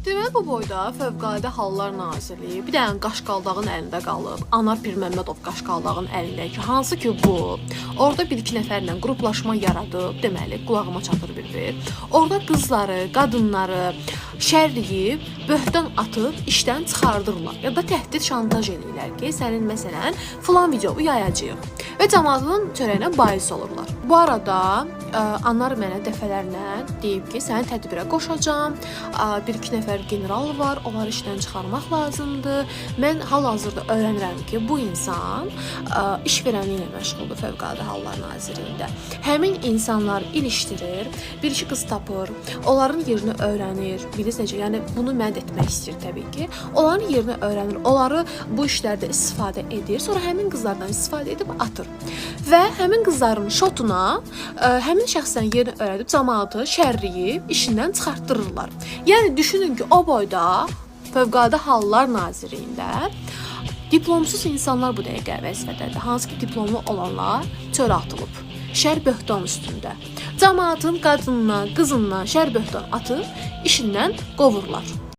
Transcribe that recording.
Deməli bu boyda Fövqəladə Hallar Nazirliyi bir dənə qaşqaldağın əlində qalıb. Anar Pirməmmədov qaşqaldağın əlində ki, hansı ki bu orada bir-iki nəfərlə qruplaşma yaradıb, deməli qulağıma çatır bir-bir. Orada qızları, qadınları şərləyib, böhtan atıb işdən çıxardırlar ya da təhdid, şantaj eləyirlər ki, sənin məsələn filan videonu yayacağıq və cəmaatın çörəyinə bais olurlar. Bu arada Anar mənə dəfələrlə deyib ki, səni tədbirə qoşacağam. Bir-iki nəfər general var, onları işdən çıxarmaq lazımdır. Mən hal-hazırda öyrənirəm ki, bu insan iş verəni ilə məşğuldur Fövqəladə Hallar Nazirliyində. Həmin insanları ilişdirir, bir-iki qız tapır, onların yerini öyrənir. Bilirsiniz necə? Yəni bunu mən də etmək istəyir təbii ki. Onların yerini öyrənir, onları bu işlərdə istifadə edir. Sonra həmin qızlardan istifadə edib atır. Və həmin qızların şotuna həmin şəxslərin yerini öyrədib cəmaatı şərləyib işindən çıxartdırırlar. Yəni düşünün ki, o boyda Fövqəladə Hallar Nazirliyində diplomsuz insanlar bu dəqiqə vəzifədədir. Hansı ki diplomlu olanlar çölə atılıb. Şər böhtan üstündə. Cəmaatın qadınına, qızına şər böhtan atıb işindən qovurlar.